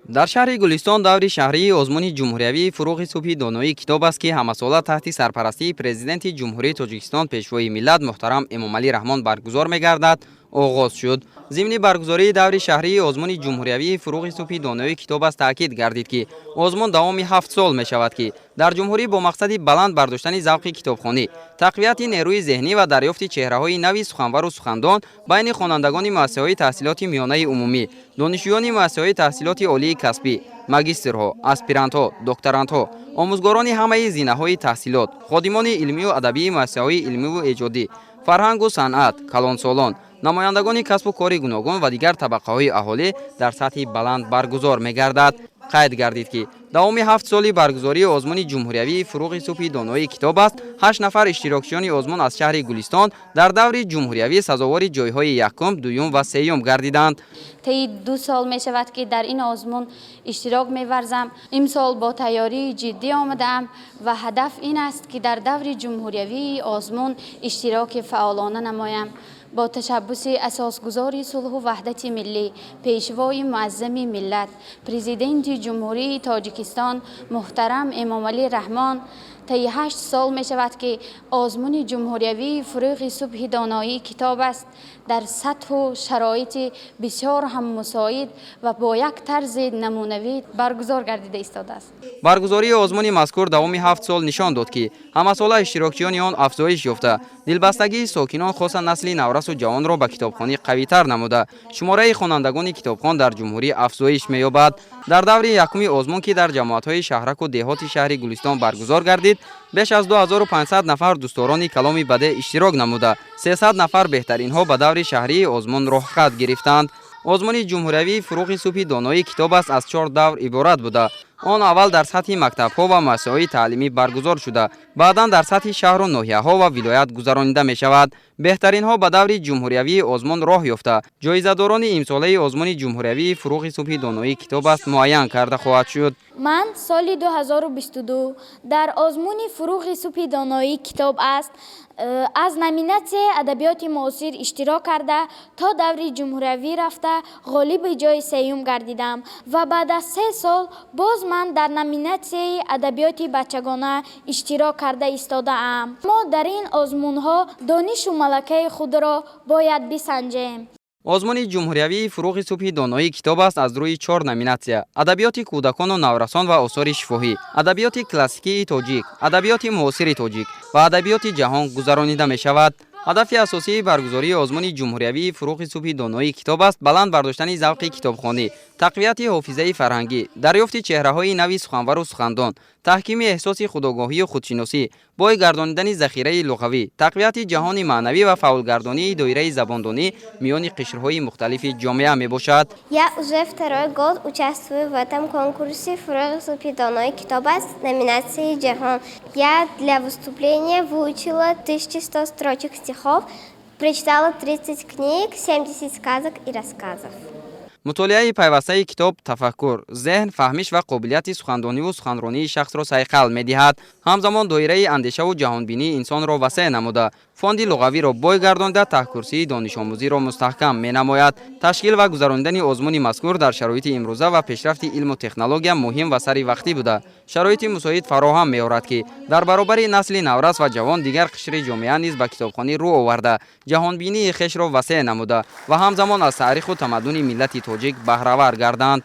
Дар шаҳри Гулистон даври шаҳрии озмуни ҷумҳуриявии «Фурӯғи субҳи доноӣ китоб аст», ки ҳамасола таҳти сарпарастии Президенти Ҷумҳурии Тоҷикистон, Пешвои миллат муҳтарам Эмомалӣ Раҳмон баргузор мегардад, оғоз шуд. Зимни баргузории даври шаҳрии озмуни ҷумҳуриявии «Фурӯғи субҳи доноӣ китоб аст» таъкид гардид, ки озмун давоми 7 сол мешавад, ки дар ҷумҳурӣ бо мақсади баланд бардоштани завқи китобхонӣ, тақвияти нерӯи зеҳнӣ ва дарёфти чеҳраҳои нави суханвару сухандон байни хонандагони муассисаҳои таҳсилоти миёнаи умумӣ, донишҷӯёни муассисаҳои таҳсилоти олии касбӣ, магистрҳо, аспирантҳо, докторантҳо, омӯзгорони ҳамаи зинаҳои таҳсилот, ходимони илмию адабии муассисаҳои илмиву эҷодӣ, фарҳангу санъат, калонсолон, намояндагони касбу кори гуногун ва дигар табақаҳои аҳолӣ дар сатҳи баланд баргузор мегардад. Қайд гардид, ки давоми 7 соли баргузории озмуни ҷумҳуриявии «Фурӯғи субҳи доноии китоб аст» ҳашт нафар иштирокчиёни озмун аз шаҳри Гулистон дар даври ҷумҳуриявӣ сазовори ҷойҳои якум, дуюм ва сеюм гардиданд. Таи 2 сол мешавад, ки дар ин озмун иштирок меварзам. Имсол бо тайёрии ҷиддӣ омадаам ва ҳадаф ин аст, ки дар даври ҷумҳуриявии озмун иштироки фаъолона намоям. Бо ташаббуси асосгузори сулҳу ваҳдати миллӣ, Пешвои муаззами миллат, Президенти Ҷумҳурии Тоҷикистон муҳтарам Эмомалӣ Раҳмон, таи 8 сол мешавад, ки озмуни ҷумҳуриявии «Фурӯғи субҳи доноӣ китоб аст» дар сатҳу шароити бисёр ҳам мусоид ва бо як тарзи намунавӣ баргузор гардида истодааст. Баргузории озмуни мазкур давоми 7 сол нишон дод, ки ҳамасола иштирокчиёни он афзоиш ёфта, дилбастагии сокинон, хоса насли наврасу ҷавонро ба китобхонӣ қавитар намуда, шумораи хонандагони китобхон дар ҷумҳурӣ афзоиш меёбад. Дар даври якуми озмун, ки дар ҷамоатҳои шаҳраку деҳоти шаҳри Гулистон баргузор гардид, беш аз 2500 нафар дӯстдорони каломи бадеъ иштирок намуда, 300 нафар беҳтаринҳо ба даври шаҳрии озмун роҳхат гирифтанд. Озмуни ҷумҳуриявии «Фурӯғи субҳи доноии китоб аст» аз чор давр иборат буда, он аввал дар сатҳи мактабҳо ва муассисаҳои таълимӣ баргузор шуда, баъдан дар сатҳи шаҳру ноҳияҳо ва вилоят гузаронида мешавад. Беҳтаринҳо ба даври ҷумҳуриявии озмун роҳ ёфта, ҷоизадорони имсолаи озмуни ҷумҳуриявии «Фурӯғи субҳи доноии китоб аст» муайян карда хоҳад шуд. Ман соли 2022 дар озмуни «Фурӯғи субҳи доноии китоб аст» аз номинатсияи адабиёти муосир иштирок карда, то даври ҷумҳуриявӣ рафта, ғолиби ҷои сеюм гардидам ва баъд аз 3 сол боз ман дар номинатсияи адабиёти бачагона иштирок карда истодаам. Мо дар ин озмунҳо донишу малакаи худро бояд бисанҷем. Озмуни ҷумҳуриявии «Фурӯғи субҳи доноии китоб аст» аз рӯи чор номинатсия: адабиёти кӯдакону наврасон ва осори шифоҳӣ, адабиёти классикии тоҷик, адабиёти муосири тоҷик ва адабиёти ҷаҳон гузаронида мешавад. Ҳадафи асосии баргузории озмуни ҷумҳуриявии «Фурӯғи субҳи доноии китоб аст» баланд бардоштани завқи китобхонӣ, тақвияти ҳофизаи фарҳангӣ, дарёфти чеҳраҳои нави суханвару сухандон, таҳкими эҳсоси худогоҳию худшиносӣ, бой гардонидани захираи луғавӣ, тақвияти ҷаҳони маънавӣ ва фаъолгардонии доираи забондонӣ миёни қишрҳои мухталифи ҷомеа мебошад. Я уже второй год участвую в этом конкурсе «Фурӯғи субҳи донои китоб аст» номинации «Ҷаҳон». Я для выступления выучила 1100 строчек стихов, прочитала 30 книг, 70 сказок и рассказов. Мутолиаи пайвастаи китоб тафаккур, зеҳн, фаҳмиш ва қобилияти сухандониву суханронии шахсро сайқал медиҳад. Ҳамзамон доираи андешаву ҷаҳонбинии инсонро васеъ намуда, фонди луғавиро бой гардонида, таҳкурсии донишомӯзиро мустаҳкам менамояд. Ташкил ва гузаронидани озмуни мазкур дар шароити имрӯза ва пешрафти илму технология муҳим ва сари вақтӣ буда, шароити мусоид фароҳам меорад, ки дар баробари насли наврас ва ҷавон дигар қишри ҷомеа низ ба китобхонӣ рӯ оварда, ҷаҳонбинии хешро васеъ намуда ва ҳамзамон аз таъриху тамаддуни миллати тоҷик баҳравар гарданд.